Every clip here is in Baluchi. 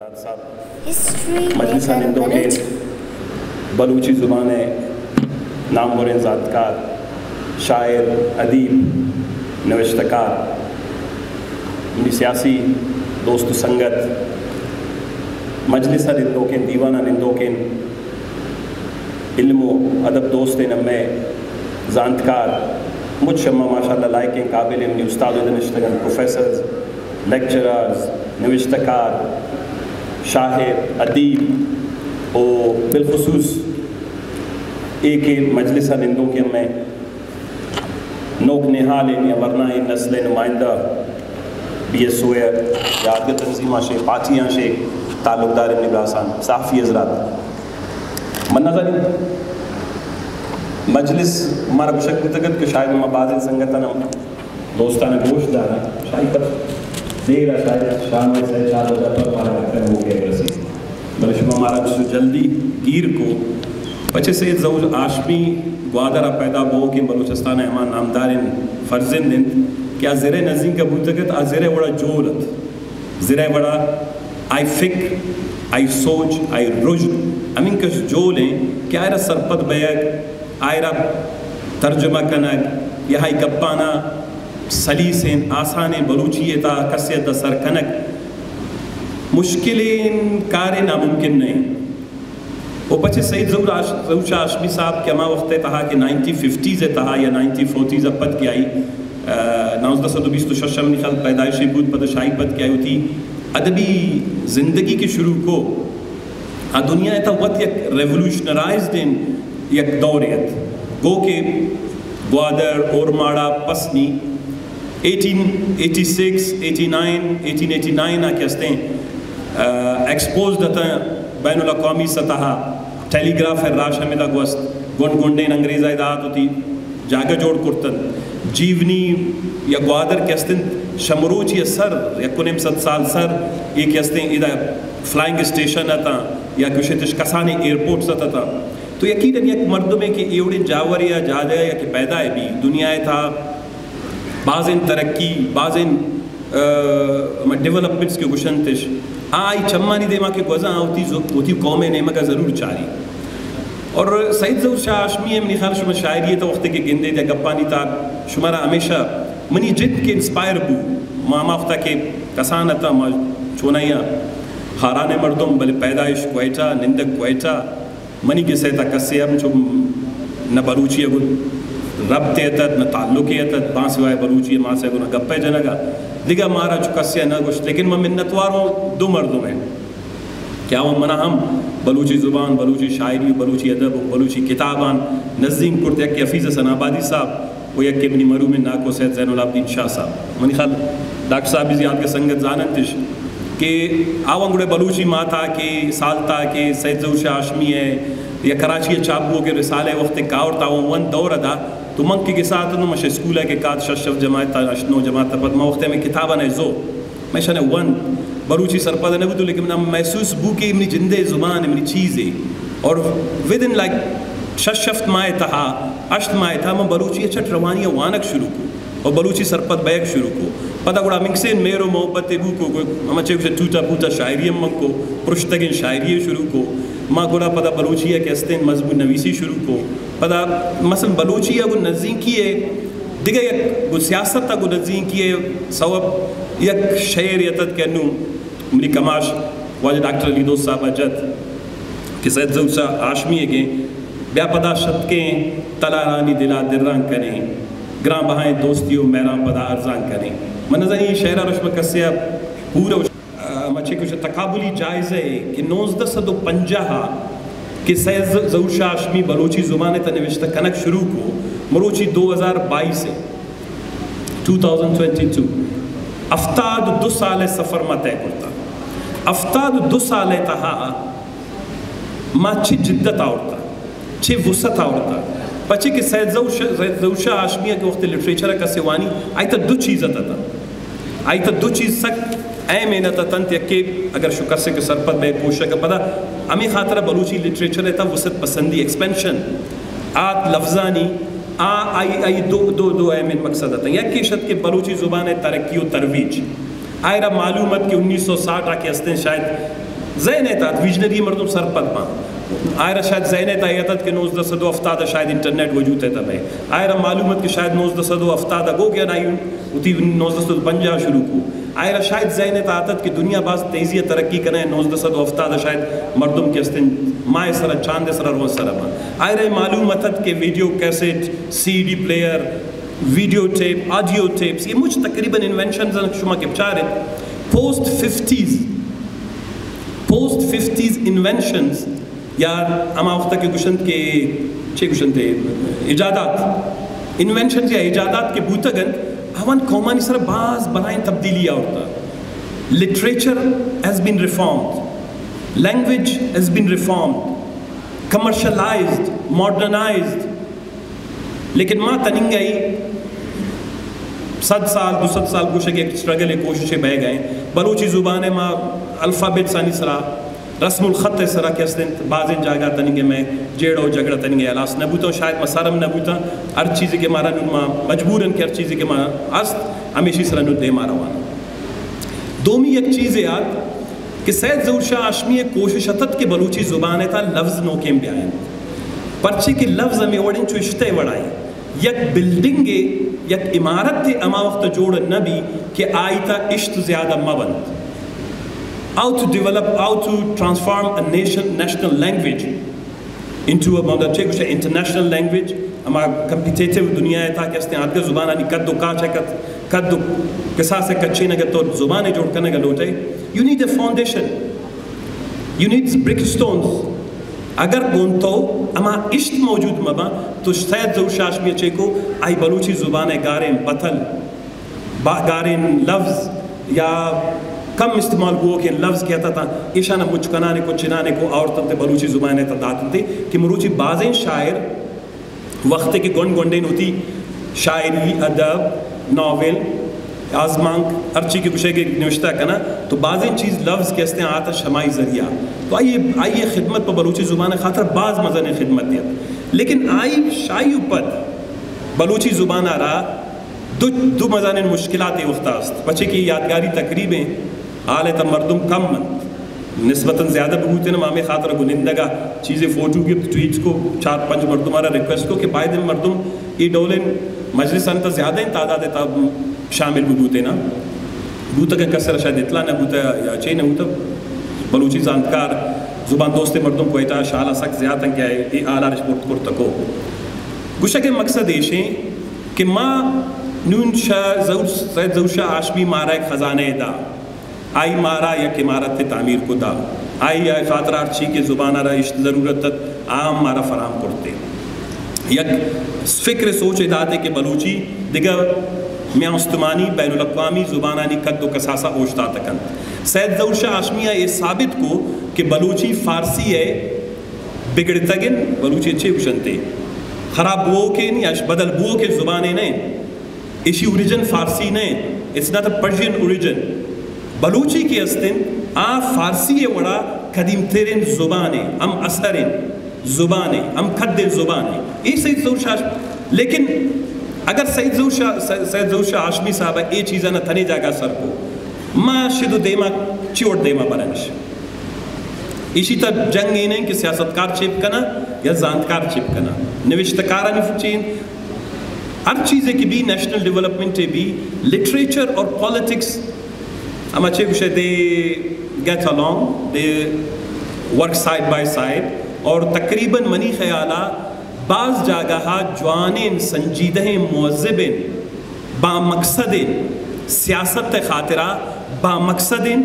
صاحب، مجلس ءَ نندوکیں بلوچی زبان ءِ ناموریں زانتکار، شاعر، ادیب، نوشتہ کار، منی سیاسی دوست و سنگت، مجلس ءَ نندوکیں، دیوان ءَ نندوکیں، علم و ادب دوستیں، مئے زانتکار، مچ شما ماشاءاللہ لائقیں، قابلیں، منی استاد ادا نشتگ انت، پروفیسرز، لیکچررز، نوشتہ کار، شاعر، ادیب و بالخصوص اے کہ مجلس ءَ نندوکیں مئے نوک نہالیں یا ورنائیں نسل ءِ نمائندہ، بی ایس او ءِ یا آدگہ تنظیماں شے، پارٹیاں شے، تعلقدار منی براساں، صحافی حضرات، من نہ زانیں مجلس مارا گوشگ بوتگ ات کہ شاید ما بازیں سنگتاں ہم دوستانہ گوش داراں، شاید پد دیر ءَ، شاید شام ءَ سئے چار بجہ پد مارا گپ ءِ موقع برسی، بلے شما مارا چو جلدی گیر کو۔ پچے سید ظہور ہاشمی گوادر ءَ پیدا بوکیں بلوچستان ءِ ہما نامداریں فرزند انت کہ آ زر ءِ نزیک ءَ بوتگ ات، آ زر ءِ وڑا جول ات۔ زر ءِ وڑا آئی فکر، آئی سوچ، آئی رژن ہمینکش جول انت کہ آئرا سرپد بیگ، آئرا ترجمہ کنگ یا آئی گپانا سلیسیں، آسانیں بلوچی ءِ تہا کسے ءِ دست ءَ سر کنگ مشکلیں کارے، ناممکن نہ انت۔ و پچے سید ظہور آش-، ظہور شاہ ہاشمی صاحب کہ ہما وقت ءِ تہا کہ نائنٹین ففٹیز ءِ تہا یا نائنٹین فورٹیز ءَ پد کہ آئی، آ، نوزدہ سد و بیست و شش ءَ منی خیال پیدائشی بوت، پد شاہی پد کہ آئی وتی ادبی زندگی کہ شروع کو، آ دنیا ءِ تہا وت یک ریولوشنرائزڈ یک دورے ات۔ گو کہ Gwadar, Ormara, Pasni, eighteen eighty six, eighty nine, eighteen eighty nine ءَ کہ استیں، آ، ایکسپوزڈ اتاں بین الاقوامی سطح ءَ، ٹیلی گراف ءِ راش ہمدا گوست، گونڈ گونڈیں انگریز ءَ ادا آت وتی جاگہ جوڑ کرتنت۔ جیونی یا گوادر کہ استنت، شمروچی ءَ سر، یک و نیم سد سال سر، اے کہ استیں ادا فلائنگ اسٹیشن اتاں یا گوشتش کسانیں ایئرپورٹس اتاں۔ تو یقیناً یک مردمے کہ اے وڑیں جاورے یا جاگہ یا کہ پیدا بی، دنیا ءِ تہا بازیں ترقی، بازیں، آ، ہما ڈیولپمنٹس کہ گوشنتش، آ آئی چمانی دیما کہ گوزاں، آ وتی ز-، وتی قوم ءِ نیمگا ضرور چاری۔ اور سید ظہور شاہ ہاشمی ءِ منی خیال شما شاعری ءِ تہا وقتے کہ گندے یا گپانی تہا شمارا ہمیشہ منی جند کہ انسپائر بو، ما ہما وقتا کہ کسان اتاں، ما چونائیاں خاران ءِ مردم، بلے پیدائش کوئٹہ، نندگ کوئٹہ، منی کسہ ءِ تہا کسے ہم چو نہ بلوچی ءَ گوں ربطے اتت، نہ تعلقے اتت، بانسوائے بلوچی ءَ ما سے گوں نہ گپ ءِ جنگ ءَ، دگہ مارا چو کسے ءَ نہ گوشت۔ لیکن من منتوار اوں دو مردم ءِ کہ آواں منا ہم بلوچی زبان، بلوچی شاعری، بلوچی ادب و بلوچی کتاباں نزینک کرت، یکے حفیظ حسن آبادی صاحب و یکے منی مرحومیں ناکو سید زین العابدین شاہ صاحب۔ منی خیال ڈاکٹر صاحب بزی آدگہ سنگت زاننتش کہ آواں گڑا بلوچی ماہتاک ءَ، سالتاک ءَ، سید ظہور شاہ ہاشمی ءِ یا کراچی ءَ چاپ بوگ ءِ رسالہ ءِ وقت ءَ کاورت، آواں ونت دور ءَ دات، تو من کہ گسا اتوں، من شہ اسکول ءَ کہ کات شش ہفت جماعت ءَ، ہشت نو جماعت ءَ پد من وقت ءَ ہمے کتاباں ءَ زو، من شہ نے ونت، بلوچی سرپد ءَ نہ بوتوں، لیکن من محسوس بو کہ منی جند ءِ زبان ءِ، منی چیز ءِ۔ اور ودن لائک شش ہفت ماہ ءِ تہا، ہشت ماہ ءِ تہا من بلوچی ءَ چٹ روانی ءَ وانگ شروع کو۔ و بلوچی سرپد بیگ شروع کو۔ پدا گڑا ہمینکسین مہر و محبت ءَ بو کو، گو-، ہما چے گوشے ٹوٹا پوٹا شاعری ہم من کو، پرشتگیں شاعری ءَ شروع کو۔ ما گڑا پدا بلوچی ءَ کہ استیں مضمون نویسی شروع کو۔ پدا مثلاً بلوچی ءَ گوں نزینکی ءِ دگہ یک، گوں سیاست ءَ گوں نزینکی ءِ سوب یک شعرے اتت کہ انوں منی کماش واجہ ڈاکٹر علی دوست صاحب ءَ جت کہ سید ظہور شاہ ہاشمی ءَ گیں، بیا پدا شتکیں تلارانی دل ءَ دران کنیں، گران بہائیں دوستی و مہراں پدا ارزان کنیں۔ من نزانی اے شعر ءَ را شما کسے ءَ پورا، آ، ہما چے کہ تقابلی جائزہ ءَ کہ نوزدہ سد و پنجاہ ءَ کہ سید ظہور شاہ ہاشمی بلوچی زبان ءِ تہا نوشتہ کنگ شروع کو، مروچی دو ہزار بائیس ءَ، ٹو تھاؤزنڈ ٹوئنٹی ٹو، ہفتاد و دو سال ءِ سفر ما طے کرتا۔ ہفتاد و دو سال ءِ تہا ما چہ جدت آورتا، چہ وسعت آورتا۔ پچے کہ سید ظہور شاہ، سید ظہور شاہ ہاشمی ءَ کہ وقت لٹریچر ءَ کسے وانی، آئی تہا دو چیز اتتا۔ آئی تہا دو چیز سک اہم اتنت، یکے اگر شو کسے کہ سرپد بے کوشک پدا ہمے خاطر بلوچی لٹریچر ءِ تہا وسعت پسندی، ایکسپینشن، آت لفظانی، آ، آئی، آئی دو، دو، دو اہم مقصد اتنت۔ یکے شت کہ بلوچی زبان ءِ ترقی و ترویج، آئرا معلوم ات کہ انیس سو ساٹھ آ کہ استیں شاید ذہن ء تحت ویژنری مردم سرپد باں۔ آئرا شاید ذہن ء تحت ات کہ نوزدہ سد و ہفتاد ء شاید انٹرنیٹ وجود ء تہ بئے۔ آئرا معلوم ات کہ شاید نوزدہ سد و ہفتاد ء گو کہ آئی وتی نوزدہ سد و پنجاہ شروع کو۔ آئرا شاید ذہن ء تحت ات کہ دنیا باز تیزی ء ترقی کنئے، نوزدہ سد و ہفتاد ء شاید مردم کہ استیں ماہ سرا چاند سرا روز سرا باں۔ آئرا معلوم ات کہ video cassette, C D player, video tape, audio tapes, یہ مچ تقریباً انوینشنز شما کہ بچارت، post fifties, post fifties inventions یا ہما وقت کہ گشنت کہ چے گشنت، ایجادات، انوینشنز یا ایجادات کہ بوتگ انت، آوان قومانی سر باز بلائیں تبدیلی آورتا۔ Literature has been reformed, language has been reformed, commercialized, modernized. لیکن ما تننگئی صد سال، دو سد سال گوشگ یک اسٹرگل ء کوشش ء بئیگ ء ایں۔ بلوچی زبان ء ما الفابیٹس آنی سرا، رسم الخط ء سرا کہ است انت، بازیں جاگہ تننگے مئے جیڑہ و جھگڑا تننگے ہلاس نہ بوتاں، شاید ما سرم نہ بوتاں۔ ہر چیزے کہ مارا نون ما مجبور ان کہ ہر چیزے کہ ما است، ہمیشی سرا نون دیما روان۔ دومی یک چیزے آت کہ سید ظہور شاہ ہاشمی ء کوشش اتت کہ بلوچی زبان ء تھا لفظ نوکیں بیائیں، پرچے کہ لفظ ہمے وڑیں چو اشتہ وڑائیں۔ یک بلڈنگے، یک عمارتے ہما وقت جوڑ نہ بی کہ آئی تا اشت زیادہ مہ بنت۔ How to develop, how to transform a nation, national language into a, مطلب چے گوشے، انٹرنیشنل لینگویج، ہما کمپیٹیٹیو دنیا ء تھا کہ استیں آدگہ زبانانی قد و کاچ ء قد، قد و کساس ء کچینگ ء تو زبان ء جوڑ کنگ ء لوٹے۔ You need a foundation. You need brick stones. اگر گون تو ہما اشت موجود مباں تو سید ظہور شاہ ہاشمی ء چیکو آئی بلوچی زبان ء گاریں بتل، با-، گاریں لفظ یا کم استعمال بوؤکیں لفظ کہ اتتاں، ایشان ء مچ کنانے کو چنانے کو آورتنت بلوچی زبان ء تہ داتنت کہ مروچی بازیں شاعر وختے کہ گونڈ گونڈیں وتی شاعری، ادب، ناول، آزمانک، ہرچی کہ گوشے کہ نوشتہ کناں، تو بازیں چیز لفظ کہ استیں آتا شمائی ذریعہ۔ تو آئی، آئی خدمت پہ بلوچی زبان خاطر باز مزنیں خدمت دیت۔ لیکن آئی شاہی و پد بلوچی زبان را دو، دو مزنیں مشکلات وقت است۔ پچے کہ یادگاری تقریبیں، حال ء تہ مردم کم انت، نسبتاً زیادہ ببوتین، ما ہمے خاطر گوں نندگا چیزے فوٹو گپت، ٹویٹ کو، چار پنچ مردم آرا ریکویسٹ کو کہ باید مردم اے ڈولیں مجلسانی تہ زیادہ تعداد ء تہ شامل ببوتین۔ بوتگ کس را شاید اطلاع نہ بوتا یا چے نہ بوتا۔ بلوچی زانتکار، زبان دوست مردم کوئٹہ شالا سک زیات انت کہ اے حالا رپورٹ کرتا کو۔ گوشگ ء مقصد ایشیں کہ ما نون شاہ ظہور، سید ظہور شاہ ہاشمی مارا ایک خزانہ دا۔ آئی مارا یک عمارت تعمیر کتا۔ آئی ء خاطر ہرچی کہ زبان ء را اشت ضرورت ات، آ ہم مارا فراہم کرتے۔ یک فکر سوچ داتے کہ بلوچی دگہ میان استمانی بین الاقوامی زبانانی قد و کساسا اوشتات کنت۔ سید ظہور شاہ ہاشمی ء اے ثابت کو کہ بلوچی فارسی ء بگڑتگن، بلوچی چے گوشنتے، خراب بوکین یا بدل بوکین زبانے نہ۔ ایشی اوریجن فارسی نہ انت، it's not a Persian origin۔ Balochi کہ است انت، آ فارسی ء وڑا قدیم ترین زبانے، ہم اثرین زبانے، ہم قدین زبانے۔ اے سید ظہور شاہ، لیکن اگر سید ظہور شاہ، سید ظہور شاہ ہاشمی صاحب اے چیزاں تنے جاگہ سر کو، ما شد و دیما چی وڑ دیما برنش؟ ایشی تہ جنگ اے نہ انت کہ سیاستکار چیپ کنا یا زانتکار چیپ کنا، نوشتکارانی چین۔ ہر چیزے کہ بی، نیشنل ڈیولپمنٹ بی، لٹریچر اور پالیٹکس، ہما چے گوشے، they get along, they work side by side۔ اور تقریباً منی خیالا باز جاگہا جوانین، سنجیدہیں، مہذبین، با مقصدین سیاست خاطرا با مقصدین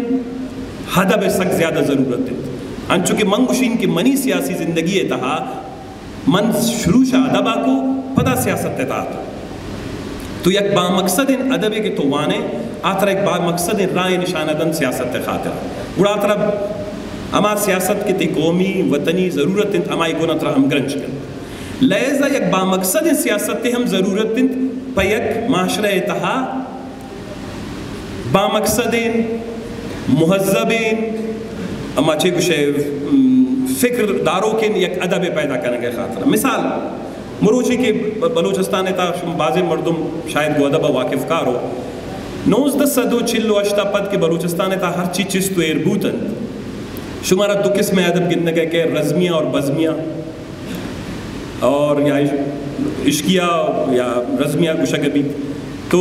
ادب سک زیادہ ضرورت انت۔ انچو کہ من گوشین کہ منی سیاسی زندگی تہا من شروع شہ ادبا کو، پدا سیاست ء دات۔ تو یک با مقصدیں ادبے کہ تو وانے، آ ترا یک با مقصدیں راہ نشانہ دنت سیاست ء خاطر۔ گڑا آ ترا ہما سیاست کہ تئی قومی، وطنی ضرورت انت، ہمائی گونا ترا ہمگرنچ کنت۔ لہذا یک با مقصدیں سیاست ہم ضرورت انت پہ یک معاشرہ ء تہا با مقصدیں، مہذبیں، اما چے گوشے، م، فکر داروکیں یک ادبے پیدا کنگ ء خاطر۔ مثال، مروچی کہ ب-، بلوچستان ء تہا شما بازیں مردم شاید گوں ادب ء واقف کارو، نوزدہ سد و چل و ہشت ء پد کہ بلوچستان ء تہا ہرچی چست و ایر بوت انت، شمارا دو قسم ء ادب گندگ ء کہ رزمیہ اور بزمیہ، اور یا عش-، عشقیہ یا رزمیہ گوشگ بیت۔ تو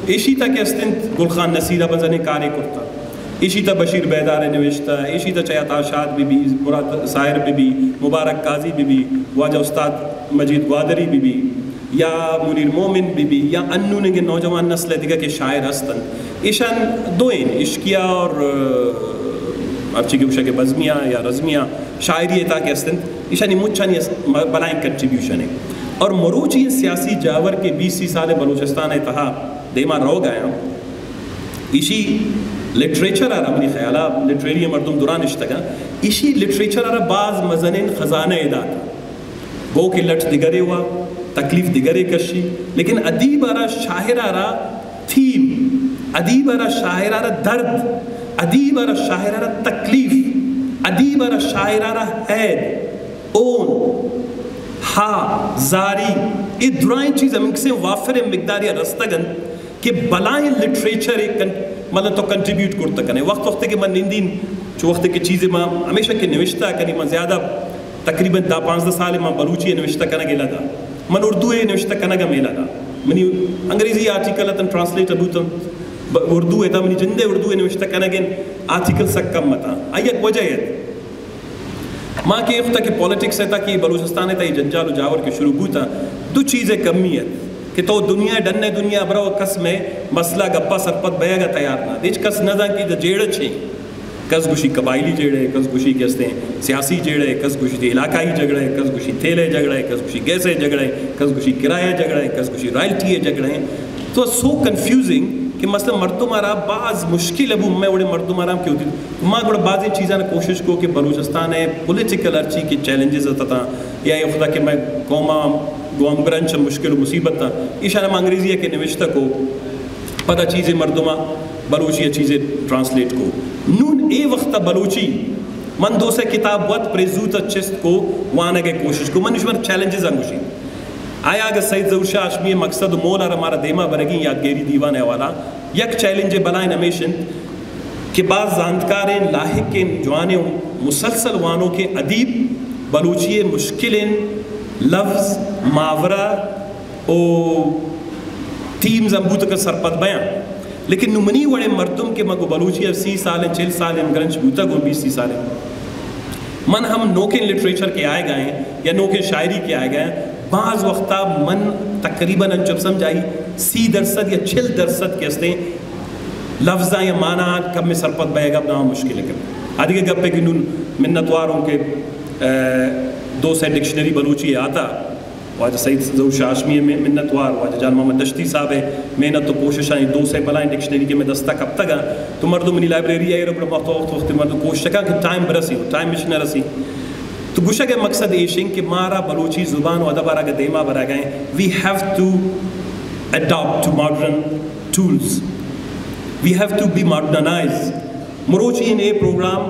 ایشی تا کہ است انت، گل خان نصیر ء مزنیں کارے کرتا، ایشی تا بشیر بیدار ء نوشتہ، ایشی تا چہ عطا شاد بہ بی، مراد ساحر بہ بی، مبارک قاضی بہ بی، واجہ استاد مجید گوادری بہ بی، یا منیر مومن بہ بی، یا انونگیں نوجوان نسل ء دگہ کہ شاعر ہست انت، ایشان دوئیں عشقیہ اور، آ، ہرچی کہ گوشگ بزمیہ یا رزمیہ شاعری ء تہا کہ ہست انت، ایشانی مچانی اس-، م-، بلائیں کنٹریبیوشن ہے۔ اور مروچی سیاسی جاور کہ بیس سی سال بلوچستان ء تہا دیما روگ آیاں، ایشی لٹریچر ء را، منی خیال ء لٹریری مردم دوران اشتگاں، ایشی لٹریچر ء را باز مزنیں خزانہ ء دات۔ گو کہ لٹ دگرے وا، تکلیف دگرے کشی، لیکن ادیب ء را، شاعر ء را تھیم، ادیب ء را، شاعر ء را درد، ادیب ء را، شاعر ء را تکلیف، ادیب ء را، شاعر ء را حید، اون، ہا، زاری، اے درائیں چیز ہمینکسیں وافریں مقدارے ء رستگ انت کہ بلاہیں لٹریچر ء کن-، مطلب تو کنٹریبیوٹ کرت کنے۔ وقت وقت کہ من نندین، چو وقت کہ چیزے ما ہمیشہ کہ نوشتہ کنی، من زیادہ تقریباً دہ پانزدہ سال ما بلوچی ء نوشتہ کنگ ء لگا، من اردو ء نوشتہ کنگ ء لگا، منی انگریزی آرٹیکل اتن ٹرانسلیٹ بوتن، ب-، اردو ء تا منی جندے اردو ء نوشتہ کنگ ء آرٹیکل سک کم اتاں۔ آئی یک وجہ ات۔ ما کہ اختا کہ پالیٹکس ء تا کہ بلوچستان ء تا یہ جنجال و جاور کہ شروع بوتا، دو چیز ء کمی ات کہ تو دنیا ء ڈن ء دنیا برو، کس میں مسئلہ گپا سرپد بیگ ء تیار نہ، ہچ کس نہ زان کہ جیڑہ چے۔ کس گوشی قبائلی جیڑہ ء، کس گوشی کہ استیں سیاسی جیڑہ ء، کس گوشی علاقائی جھگڑہ ء، کس گوشی تیل ء جھگڑہ ء، کس گوشی گیس ء جھگڑہ ء، کس گوشی کرایہ جھگڑہ ء، کس گوشی رائلٹی ء جھگڑہ ء۔ تو سو کنفیوزنگ کہ مثلاً مردم ء را باز مشکل ابو، میں وڑے مردم ء را ہم کہ ہوتی۔ ما گڑا بازیں چیزاں کوشش کو کہ بلوچستان ء پولیٹیکل ہرچی کہ چیلنجز اتاں یا اے خدا کہ میں قوما گوام برنچ مشکل و مصیبت تا، ایشان ہم انگریزی ء کہ نوشتہ کو، پدا چیزے مردم ء بلوچی ء چیزے ٹرانسلیٹ کو۔ نون اے وقت ء بلوچی من دو سے کتاب وت پریزوت ء چست کو، وانگ ء کوشش کو۔ من شمار چیلنجز انگوشی۔ آیا اگہ سید ظہور شاہ ہاشمی ء مقصد و مول ء را مارا دیما برگی یادگیری دیوان ء حوالہ یک چیلنج بلائیں ہمیش انت کہ باز زانتکاریں، لاحقیں، جوانیں و مسلسل وانوکیں ادیب بلوچی ء مشکلیں لفظ، محاورہ و تھیمز ہم بوتگ سرپد بیاں۔ لیکن نوں منی وڑیں مردم کہ من گوں بلوچی ء سی سال ء، چل سال ء گرنچ بوتگ، گوں بیس سی سال ء، من ہم نوکیں لٹریچر کہ آئے گا ہیں یا نوکیں شاعری کہ آئے گا ہیں، بعض وقتا من تقریباً انچو سمجھائی سی درصد یا چل درصد کہ ہستیں لفظاں یا معنی کم سرپد بیگ ء نام مشکل ہے۔ آدگہ گپے کہ نون منتوار ہوں کہ، ء، دو سے ڈکشنری بلوچی آتا، واجہ سید ظہور شاہ ہاشمی ء منتوار، واجہ جان محمد دشتی صاحب ء محنت و کوششانی دو سے بلائیں ڈکشنری کہ میں دستا کپتگا، تو مردم منی لائبریری ء گڑا وقت وقت وقت مردم کوشش کن کہ ٹائم برسی، ٹائم مش نہ رسی۔ تو گوشگ ء مقصد ایش انت کہ مارا بلوچی زبان و ادب ء را اگہ دیما برگ ء، we have to adapt to modern tools, we have to be modernize۔ مروچی ان اے پروگرام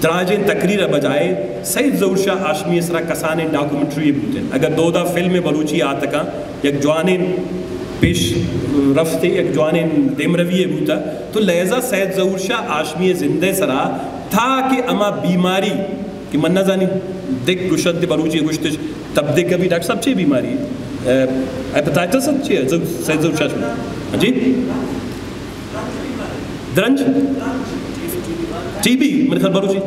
دراجیں تقریر ء بجائے سید ظہور شاہ ہاشمی ء سرا کسانیں ڈاکومنٹری بوتیں۔ اگر دودا فلم بلوچی آتکاں، یک جوانیں پیش رفتے، یک جوانیں دیمروی بوتا، تو لہذا سید ظہور شاہ ہاشمی ء زندے سرا تاکہ ہما بیماری کہ من نہ زانی دک گشت بلوچی گشتش تب دک ابھی ڈاکٹر صاحب چی بیماری؟ ا، ہیپیٹائٹس چی ہے؟ ظہور، سید ظہور شاہ ہاشمی۔ ہاں جی؟ درنج؟ ٹی بی، میرے خیال بلوچی۔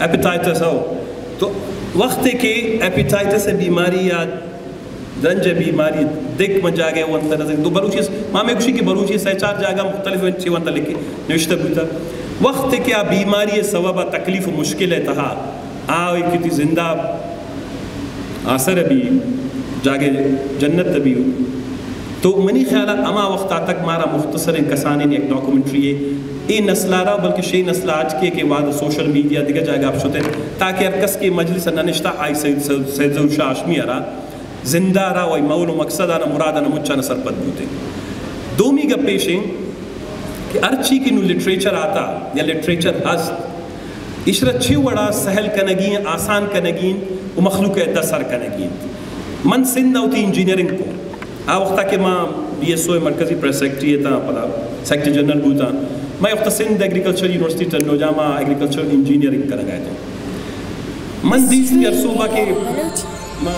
ہیپیٹائٹس ہو۔ تو وقت کہ ہیپیٹائٹس بیماری یا درنج بیماری دک من جاگہ ونت نہ تو بلوچی س-، ما میں گوشی کہ بلوچی سے چار جاگہ مختلف چی ونت لکھے نوشتہ بوتا۔ وقت کہ آ بیماری سبب آ تکلیف و مشکل ہے تہا آ کہ تی زندہ آسر بی، جاگہ جنت بی۔ تو منی خیال ء ہما وقت ء تک مارا مختصریں کسانیں یک ڈاکومنٹری ء اے نسل ء را، بلکہ شے نسل ء اچ کے کہ وہد سوشل میڈیا دگہ جاگہ ء شت انت، تاکہ ہر کس کہ مجلس ء نہ نشتہ آئی سید، سید، سید ظہور شاہ ہاشمی ء را زندہ ء را و آئی مول و مقصد ء مراد ء مچان سرپد بوت انت۔ دومی گپ ایش انت کہ ہرچی کہ نوں لٹریچر آتا یا لٹریچر ہست، ایشرا چہ وڑا سہل کنگی انت، آسان کنگی انت و مخلوق ء دسر کنگی انت۔ من سندھ ء وتی انجینئرنگ کو، آ وقتا کہ ما ڈی ایس او مرکزی پریس سیکرٹری اتاں، پدا سیکرٹری جنرل بوتاں۔ ما وقت سندھ ایگریکلچر یونیورسٹی ٹنڈو جا ما ایگریکلچر انجینئرنگ کنگا اتاں۔ من دیست ہر صوبہ کے ما